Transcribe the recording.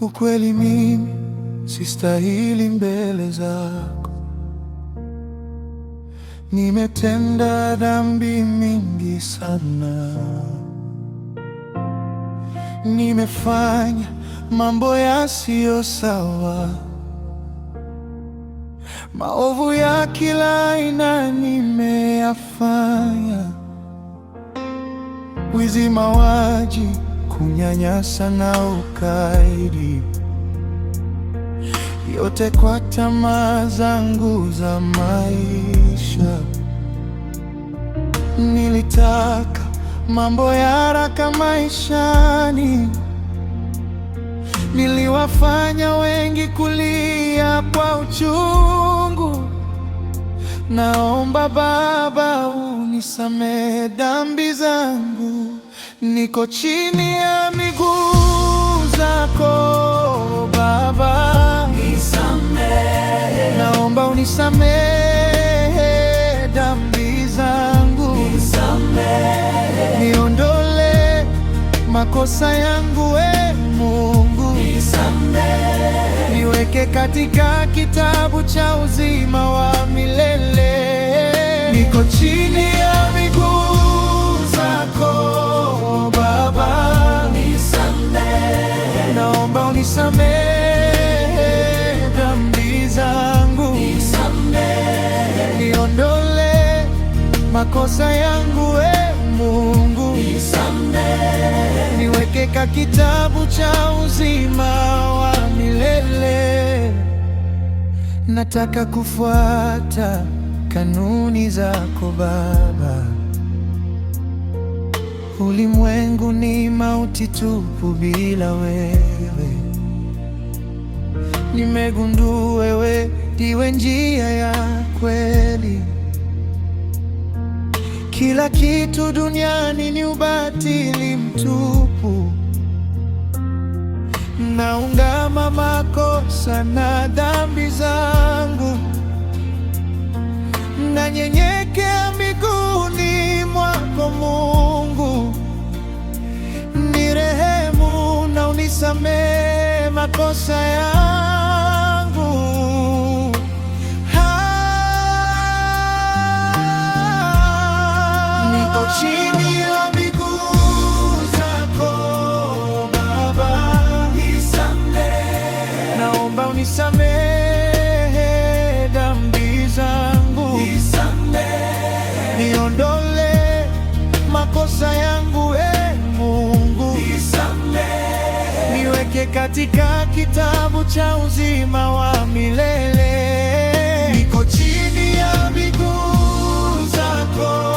Ukweli mimi sistahili mbele zako, nimetenda dhambi mingi sana, nimefanya mambo yasiyo sawa, maovu ya kila aina nimeyafanya, wizi, mauaji, kunyanyasa na ukaidi, yote kwa tamaa zangu za maisha. Nilitaka mambo ya haraka maishani, niliwafanya wengi kulia kwa uchungu. Naomba Baba unisamehe dhambi zangu, niko chini ya miguu zako Baba, Nisamehe, naomba unisamehe dhambi zangu, nisamehe, niondole makosa yangu, e Mungu, nisamehe, niweke katika kitabu cha uzima wa milele. Niko chini ya miguu zako Baba, nisamehe, naomba unisamehe dhambi zangu, nisamehe, niondole makosa yangu, e Mungu, nisamehe, niweke katika kitabu cha uzima wa milele. Nataka kufuata kanuni zako Baba. Ulimwengu ni mauti tupu bila wewe. Nimegundua wewe ndiwe njia ya kweli. Kila kitu duniani ni ubatili mtupu. Naungama makosa na dhambi zangu, nanyenyekea miguuni mwako Mungu, nirehemu na unisamehe makosa yangu. Niko chini ya miguu zako Baba, nisamehe, naomba unisamehe dhambi zangu, nisamehe, niondole makosa yangu, e Mungu, nisamehe, niweke katika kitabu cha uzima wa milele. Niko chini ya miguu zako.